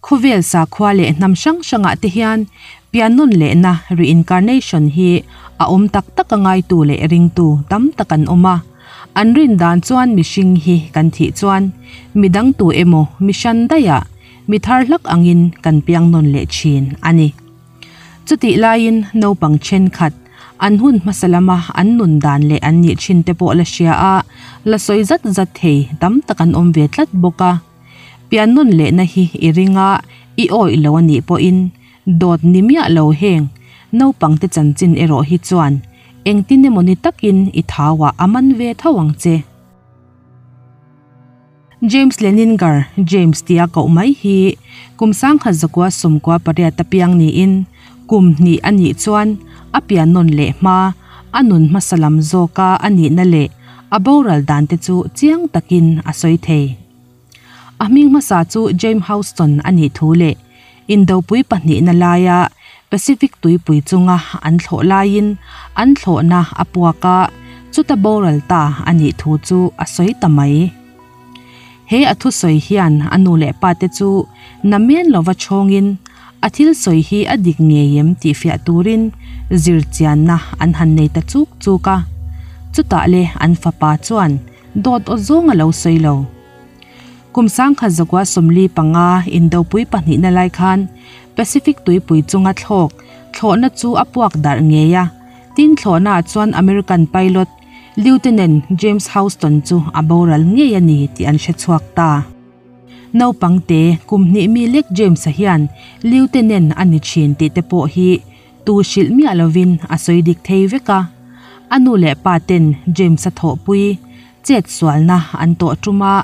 Khawvel sakhua leh hnam hrang hrangah te hian piannawn lehna, reincarnation, hi a awm tak tak a ngaitu leh ringtu tam tak an awm a. An rin dan chuan mihring hi kan thih chuan midang tu emaw mi hran daihah mi thar hlak angin kan piangnawn leh thin a ni. Chutih laiin naupang thenkhat an hun hmasa lama an nun dan leh an nih thin te pawh la hria a, la sawi zat zat thei tam tak an awm ve tlat bawk a. Piannawn lehna hi i ringa i awih lo a nih pawhin dawt ni miah lo heng naupangte chanchin erawh hi chuan engtin emaw ni takin i thauah a man ve tho ang che. James Leninger, James tia koh mai hi kum 1998 a piang niin kum hnih a nih chuan a piannawn leh hma a nun hmasa lam zawka a nihna leh a boral dan te chu chiang takin a sawi thei. A hming hmasa chu James Houston a nih thu leh Indopui pahnihna laia Pacific tuipui chunga an thlawh laiin an thlawhna a puak a, chuta boral ta a nih thu chu a sawi ta mai. He a thusawi hian a nu leh pa te chu namen lova chhawngin a thil sawi hi a dik ngei em tih fiah turin zirchianna an han nei ta chuk chuk a. Chutah le an fapa chuan dawt aw zawng a lo sawi lo. Kum 1945 Indopui pahnihna lai khan Pacific tuipui chunga thlawk thlawhna chu a puak darh ngei a, tin thlawhnaah chuan American pilot Lieutenant James Houston chu a boral ngei a ni tih an hre chhuak ta. Naupangte kum hnih mi lek James-a hian Lieutenant a ni thin tih te pawh hi tu hrilh miah lovin a sawi dik thei vek a. A nu leh pa ten James-a thawhpui chet sualna an tawh tum a,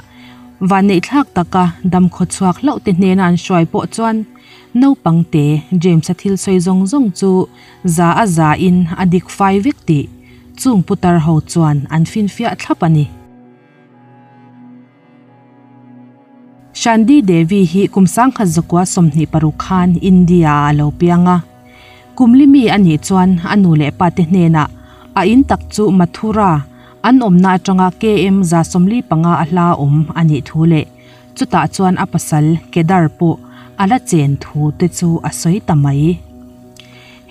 vanneihthlak taka damkhaw chhuak hlauh te hnena an hruai pawh chuan naupangte James-a thil sawi zawng zawng chu za a za in a dik fai vek tih chung putar ho chuan an finfiah thlap a ni. Shandy Devi hi kum 1926 khan India ah a lo piang a. Kum li mi a nih chuan a nu leh pa te hnenah a in tak chu Mathura an awmna atanga KM 75 a hla awm a nih thu leh chutah chuan a pasal Kedar pawh a la chen thu te chu a sawi ta mai.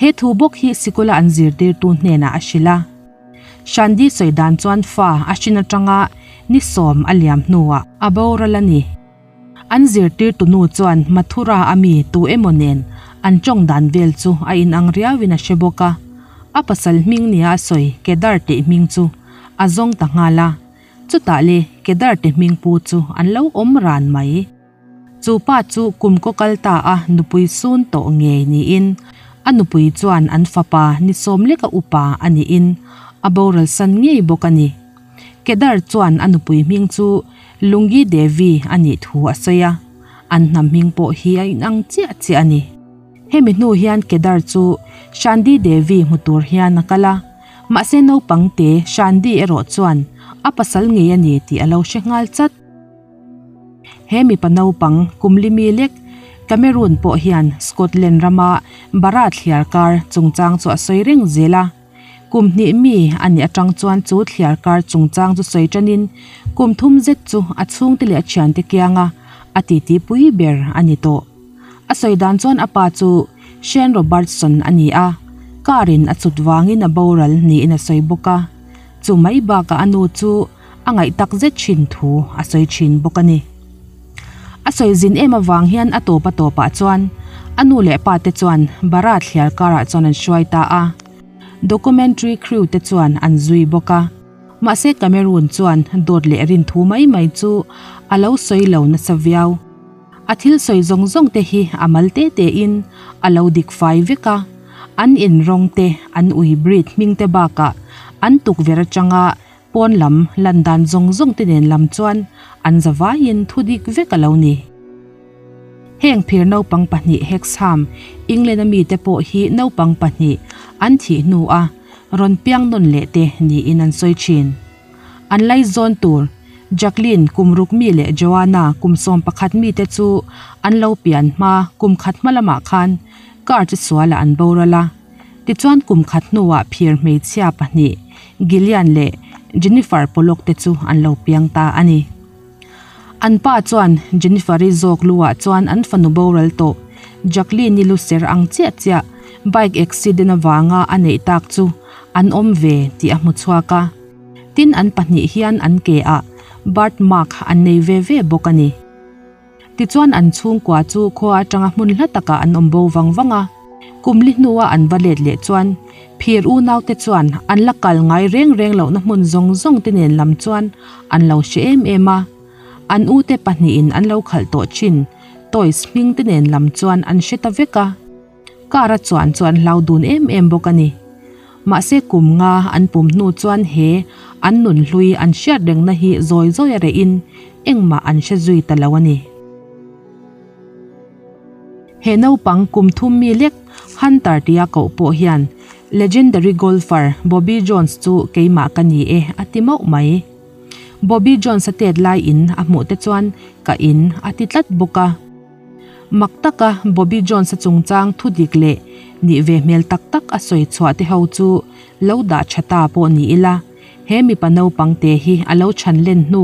He thu bawk hi sikula an zirtirtu hnenah a hrilh a. Shandy sawi dan chuan fa a hrin atanga ni sawm a liam hnuah a boral a ni. An zirtirtu nu chuan Mathura a mi tu emaw nen an tawng dan vel chu a inang riauin a hre bawk a, a pasal hming nia a sawi Kedar tih hming chu a zawng ta nghal a, chutah le Kedar te hming pu chu an lo awm ran mai. Chu pa chu kum kaw kal ta a nupui sun tawh ngei niin a nupui chuan an fapa ni sawm leka upa a niin a boral san ngei bawk a ni. Kedar chuan a nupui hming chu Lungi Devi a nih thu a sawi a, an hnam hming pawh hi a inang chiah chiah a ni. Hemi hnu hian Kedar chu Shandi Devi hmu tur hian a kal a, mahse naupang te Shandi erawh chuan a pasal ngei a ni tih a lo hre nghal chat. He mipa naupang kum li mi lek Cameroon pawh hian Scotland rama Bara thliar kar chungchang chu a sawi reng zel a. Kum hnih mi a nih atang chuan chu thliar kar chungchang chu sawi tanin kum thum zet chu a chhungte leh a thiante kianga a titi pui ber a ni tawh. A sawi dan chuan a pa chu Shane Robertson a ni a, car in a chut vangin a boral niin a sawi bawk a. Chu mai bakah a nu chu a ngaih tak zet thin thu a sawi thin bawk a ni. A sawi zin em avang hian a tawp a tawpah chuan a nu leh pa te chuan Bara thliar karah chuan an hruai ta a. Documentary crew te chuan an zui bawk a. Mahse Cameroon chuan dawt leh rin thu mai mai chu a lo sawi lo nasa viau. A thil sawi zawng zawng te hi a mal te te in a lo dik fai vek a. An in rawng te, an ui breed hming te bakah an tukverh atanga Pawn lam lan dan zawng zawng te nen lam chuan an zavaiin thu dik vek a lo ni. Heng phir naupang pahnih Hexham, England a mite pawh hi naupang pahnih an thih hnu a rawn piang nawn leh te niin an sawi thin. An laizawn tur Jacqueline kum ruk mi leh Joanna kum 11 mi te chu an lo pian hma kum khat hma lamah khan car che sualah an boral a. Tichuan kum khat hnuah phir hmeichhia pahnih Gillian leh Jennifer Pollock te chu an lo piang ta a ni. An pa chuan Jennifer-i zawk lu ah chuan an fanu boral tawh Jacqueline-i lu ser ang chiah chiah bike accident avanga a neih tak chu an awm ve tih a hmu chhuak a. Tin an pahnih hian an ke ah birth mark an nei ve ve bawk a ni. Tichuan an chhungkua chu khua atanga hmun hla takah an awm bo vang vang a. Kum li hnua an va let leh chuan phir unaute chuan an la kal ngai reng reng lohna hmun zawng zawng te nen lam chuan an lo hre em em a. An ute pahnihin an lo khalh tawh thin toys hming te nen lam chuan an hre ta vek a. Car a chuan chu an hlau dun em em bawk a ni. Mahse kum nga an pum hnu chuan he an nun hlui an hriat rengna hi zawi zawi a reh in engmah an hre zui ta lo a ni. He naupang kum thum mi lek Hunter tia koh pawh hian legendary golfer Bobby Jones chu keimah ka ni e a ti mauh mai. Bobby Jones a tet lai in a hmuh te chuan ka in a ti tlat bawk a. Mak taka Bobby Jones-a chungchang thu dik leh nih ve hmel tak tak a sawi chhuah te ho chu lo dah tha ta pawh ni ila, he mipa naupang te hi a lo chhan len hnu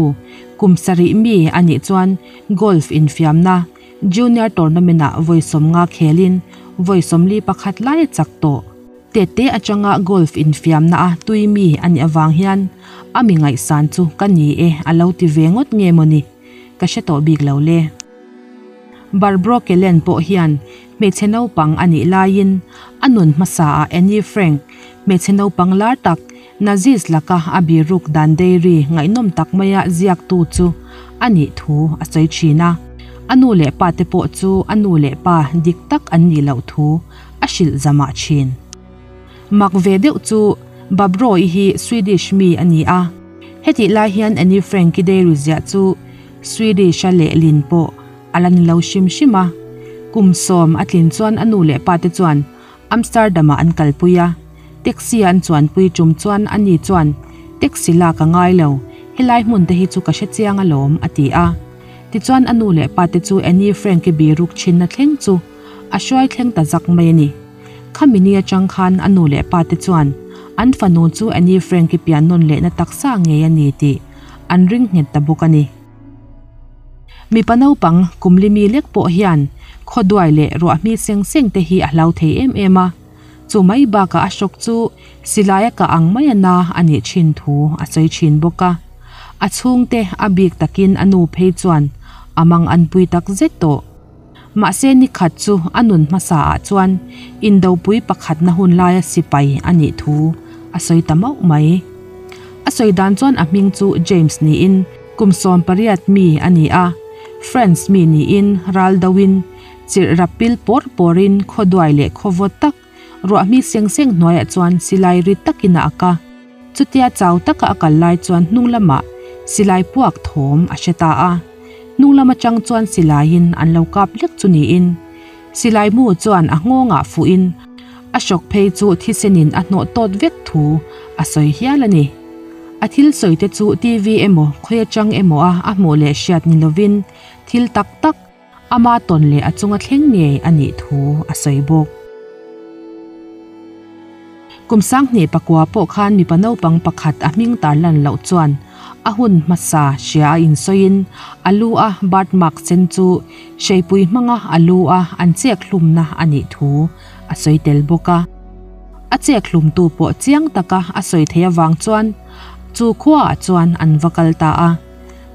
kum sarih mi a nih chuan golf infiamna junior tournament-ah vawi sawmnga khelin vawi sawmli pakhat lai a chak tawh. Tete atanga golf infiamna a tui mi a nih avang hian a mi ngaihsan chu ka ni e a lo ti ve ngawt nge mawni ka hre tawh bik lo le. Barbro Kellen pawh hian hmeichhe naupang a nih laiin a nun hmasa ah Annie Frank, hmeichhe naupang lar tak Nazis laka a biruk dan diary ngaihnawm tak maia ziaktu chu a nih thu a sawi thin a. A nu leh pa te pawh chu a nu leh pa dik tak an nih loh thu a hrilh zamah thin. Mak ve deuh chu Barbro-i hi Swedish mi a ni a, hetih lai hian Annie Frank-i diary ziah chu Swedish-a lehlin pawh a la ni lo hrim hrim a. Kum sawm a tlin chuan a nu leh pa te chuan Amsterdam-ah an kalpui a. Taxi-a an chuanpui tum chuan ani chuan, Taxi lak a ngai lo, helai hmun te hi chu ka hre chiang alawm, a ti a. Tichuan a nu leh pa te chu Annie Frank-i biruk chhinna thleng chu a hruai thleng ta zak mai a ni. Khami ni atang khan a nu leh pa te chuan an fanu chu Annie Frank-i pian nawn lehna taksa ngei a ni tih an ring nghet ta bawk a ni. Mipa naupang kum li mi lek pawh hian khawduai leh ruahmi seng seng te hi a hlau thei em em a, chu mai bakah a hrawk chu silai a kah ang mai a na a nih thin thu a sawi thin bawk a. A chhungte a bik takin a nu phei chuan a mang an pui tak zet tawh. Mahse ni khat chu a nun hmasa ah chuan indopui pakhatna hun laia sipai a nih thu a sawi ta mauh mai. A sawi dan chuan a hming chu James niin kum 18 mi a ni a, France mi niin ral do in chirh rap pil pawr pawr in khawduai leh khawvawt tak ruahmi seng seng hnuaiah chuan silai ri takin a ak a. Chutia chau taka a kal lai chuan hnung lamah silai puak thawm a hre ta a. Hnung lam atang chuan silaiin an lo kap lek chu niin silai mu chuan a nghawngah fuhin a hrawk phei chu thisenin a hnawh tawt vek thu a sawi hial a ni. A thil sawi te chu TV emaw khawi atang emaw a a hmuh leh hriat ni lovin thil tak tak Ama tawn leh a chunga thleng ngei a nih thu a sawi bawk. Kum sanghnih pakua pawh khan mipa naupang pakhat a hming tar lan loh chuan a hun hmasa hria a insawiin a lu a birthmark sen chu hreipui hmanga a lu a an chek hlumna a nih thu a sawi tel bawk a. A chek hlumtu pawh chiang taka a sawi theih avang chuan chu khuaah chuan an va kal ta a.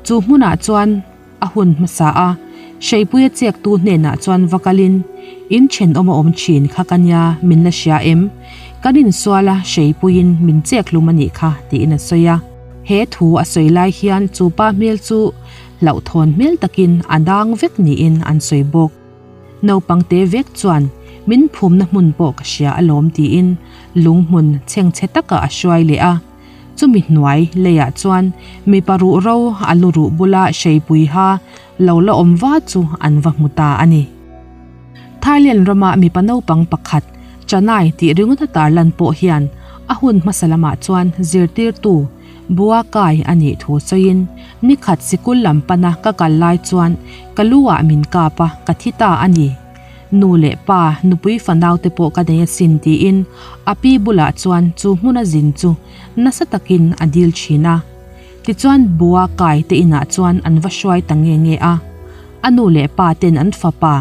Chu hmunah chuan A hun hmasa a, Hreipuia chektu hnenah chuan va kalin, In thenawm a awm thin kha ka nia, min la hria em? Kan insual a, Hreipuiin min chek hlum a nih kha, tiin a sawi a. He thu a sawi lai hian chu pa hmel chu hlauhthawn hmel takin a dang vek niin an sawi bawk. Naupang te vek chuan min phumna hmun pawh ka hria alawm tiin lunghmun chhengchhe takah a hruai leh a. Chumi hnuai leiah chuan mipa ruhro a lu ruh bula hreipuiha lo la awm va chu an va hmu ta a ni. Thailand rama mipa naupang pakhat Chanai tih ringawt a tarlan pawh hian a hun hmasa lamah chuan zirtirtu Bua Kai a nih thu sawiin, Nikhat sikul lam pana ka kal lai chuan ka lu ah min kap a, ka thi ta a ni. Nu leh pa, nupui fanau te pawh ka nei asin tiin a pi bulah chuan chu hmuna zin chu nasa takin a dil thin a. Tichuan Bua Kai te inah chuan an va hruai ta nge nge a. A nu leh pa ten an fapa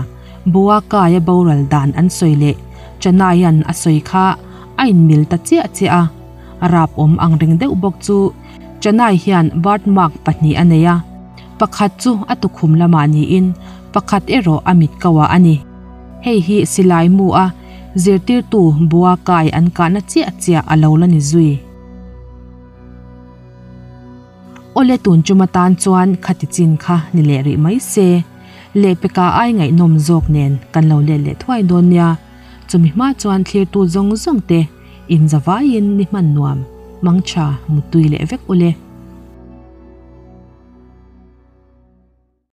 Bua Kaia boral dan an sawi leh Chanaia'n a sawi kha a inmil ta chiah chiah a. Rap awm ang reng deuh bawk chu Chanai hian birthmark pahnih a nei a, pakhat chu a tukhum lamah niin pakhat erawh a mit kauah a ni. Hei hi silai mu a zirtirtu Bua Kai an kahna chiah chiah a lo la ni zui. Awle tun chuma tan chuan khati chin kha ni leh rih mai se, lehpeka ai ngaihnawm zawk nen kan lo let leh thuai dawn nia, chumi hma chuan thlirtu zawng zawng te inzavaiin ni hman nuam, mangtha, muttui leh vek ule.